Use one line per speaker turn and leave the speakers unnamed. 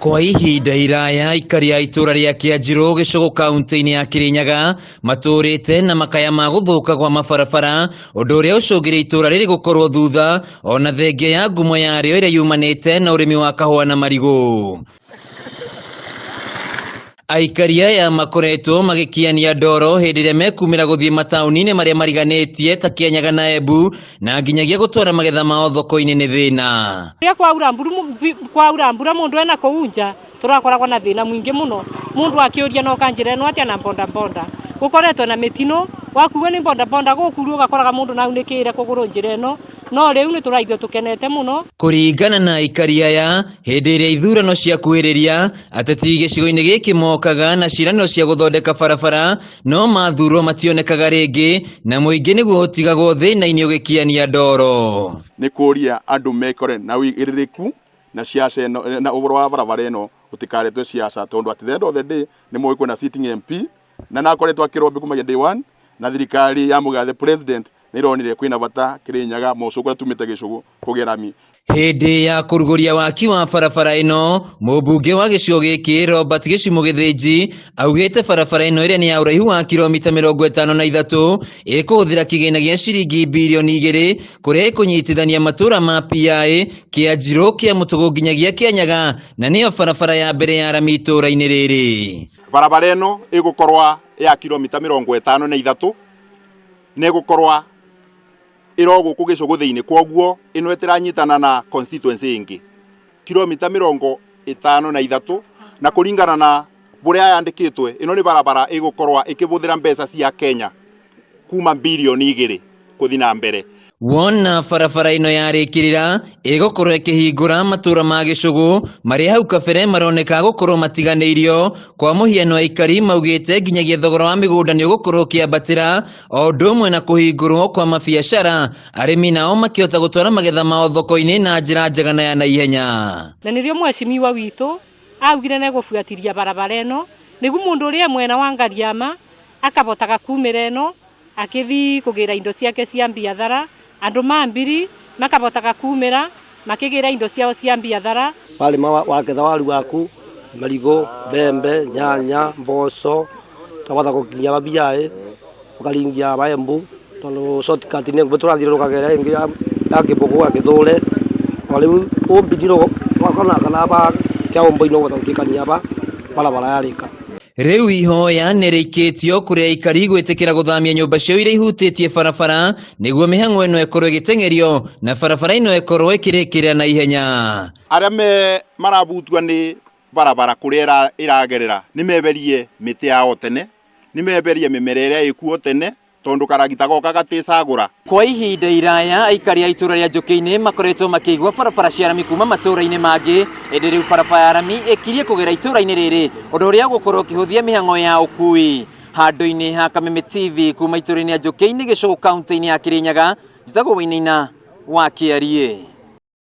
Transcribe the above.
Kwa ihinda iraya aikari a itũra rĩa Kĩanjirũ gĩcũgũ kaunti-inĩ ya Kĩrĩnyaga matũrĩte na makaya ma gũthũka kwa mabarabara ũndũ ũrĩa ũcũngĩrĩirie itũra rĩrĩ gũkorwo thutha ona thengia ya ngumo yarĩo ĩrĩa yumanĩte na ũrĩmi wa kahũa na marigũ. Aikari aya makoretwo magĩkiania ndoro hĩndĩ ĩrĩa mekumĩra gũthiĩ mataũni-inĩ marĩa mariganĩtie ta Kĩanyaga na Embu na nginyagia gũtwara magetha mao thoko-inĩ nĩ thĩna.
Rĩrĩa kwaura mburu kwaura mbura mundu ena kũu nja tũrakoragwo na thĩna mũingĩ mũno mundu akĩũria no kanjĩra ĩno atĩa na boda boda gũkoretwo na mĩtino wakuo nĩ boda boda gũkuruo ũgakoraga mũndũ na aunĩkĩire kũgũrũ njĩra ĩno no rĩu nĩ tũraigua tũkenete mũno.
Kũringana na aikari aya, hĩndĩ ĩrĩa ithurano ciakuhĩrĩria, ateti gĩcigo-inĩ gĩkĩ mokaga na ciĩranĩro cia gũthondeka barabara, no mathurwo mationekaga rĩngĩ na mũingĩ nĩguo ũtigagwo thĩna-inĩ ũgĩkiania ndoro.
Nĩ kũria andũ mekore na ũigĩrĩrĩku na ciaca ĩno na ũhoro wa barabara ĩno gũtikaretwo ciaca tondũ at the end of the day nĩ mũĩ kwĩna sitting MP na nakoretwo akĩrobĩ kumagia day one na thirikari ya mũgathe president nĩ ĩronire kwĩna bata Kĩrĩnyaga Mũcũ kũrĩa tumĩte gĩcũgũ kũgĩa rami.
Hĩndĩ ya kũrugũria waki wa barabara ĩno, mũmbunge wa gĩcigo gĩkĩ Robert Gĩcimũ Gĩthĩnji augĩte barabara ĩno ĩrĩa nĩ ya ũraihu wa kilomita 53 ĩkũhũthĩra kĩgĩna gĩa ciringi birioni 2 kũrĩa ĩkũnyitithania matũra ma Piaĩ, Kĩanjirũ, Kĩamũtũgũ nginyagia Kĩanyaga na nĩyo barabara ya mbere ya rami itũra-inĩ rĩrĩ.
Barabara ĩno ĩgũkorwa ya kilomita 53 na ĩgũkorwa ĩro gũkũ gĩcũgũ thĩinĩ kwoguo ĩno ĩtĩranyitana na constituency ĩngĩ kilomita 53 na kũringana na bũrĩa yandĩkĩtwe ĩno nĩ barabara ĩgũkorwa ĩkĩbũthĩra mbeca cia Kenya kuma birioni 2 kũthi na mbere.
Wona barabara ĩno yarĩkĩrĩra ĩgũkorwo ĩkĩhingũra matũra ma gĩcũgũ marĩa hau kabere maroneka gũkorwo matiganĩirio. Kwa mũhiano aikari maugĩte nginyagia thogora wa mĩgũnda nĩ ũgũkorwo ũkĩambatĩra o ũndũ ũmwe na kũhingũrwo kwa mabiacara, arĩmi nao makĩhota gũtwara magetha mao thoko-inĩ na njĩra njega na ya naihenya.
Na nĩrĩo mheshimiwa witũ augire nĩ egũbuatĩria barabara ĩno nĩguo mũndũ ũrĩa e mwena wa Ngariama akabotaga kumĩra ĩno akĩthi kũgĩra indo ciake cia biathara, andũ ma Mbiri makabotaga kumĩra makĩgĩra indo ciao cia biathara.
Warĩma wagetha waru waku, marigũ, mbembe, nyanya, mboco, twabota gũkinyia mabiaĩ, ũkaringia maembu tondũ shortcut nĩ nguhĩ tũrathiũrũrũka ĩrĩa ĩngĩ ya Kĩbũgũ ya Gĩthũre. O rĩu ũmbithire ũkona kana aba Kĩaũmbũ-inĩ ũkũhota gũtuĩkania aba barabara yarĩka.
Rĩu ihoya nĩ rĩikĩtio kũrĩ aikari gwĩtĩkĩra gũthamia nyũmba ciao iria ihutĩtie barabara nĩguo mĩhang'o ĩno ĩkorwo ĩgĩteng'erio na barabara ĩno ĩkorwo ĩkĩrĩkĩrĩra na ihenya.
Arĩa me marabutua nĩ barabara kũrĩa ĩragerera nĩ meberie mĩtĩ yao tene, nĩ meberie mĩmera ĩrĩa ĩkuo tene tondũ karagita goka gaticagũra.
Kwa ihinda iraya aikari a itũra rĩa Njũkĩ-inĩ makoretwo makĩigua barabara cia rami kuma matũra-inĩ mangĩ, ĩndĩ rĩu barabara ya rami ĩkirie kũgera itũra-inĩ rĩrĩ, ũndũ ũrĩa ũgũkorwo ũkĩhũthia mĩhang'o ya ũkui. Handũ-inĩ ha Kameme TV kuma itũra-inĩ rĩa Njũkĩ-inĩ Gĩcũgũ kaunti-inĩ ya Kĩrĩnyaga, njĩtagwo Wainaina wa Kĩariĩ.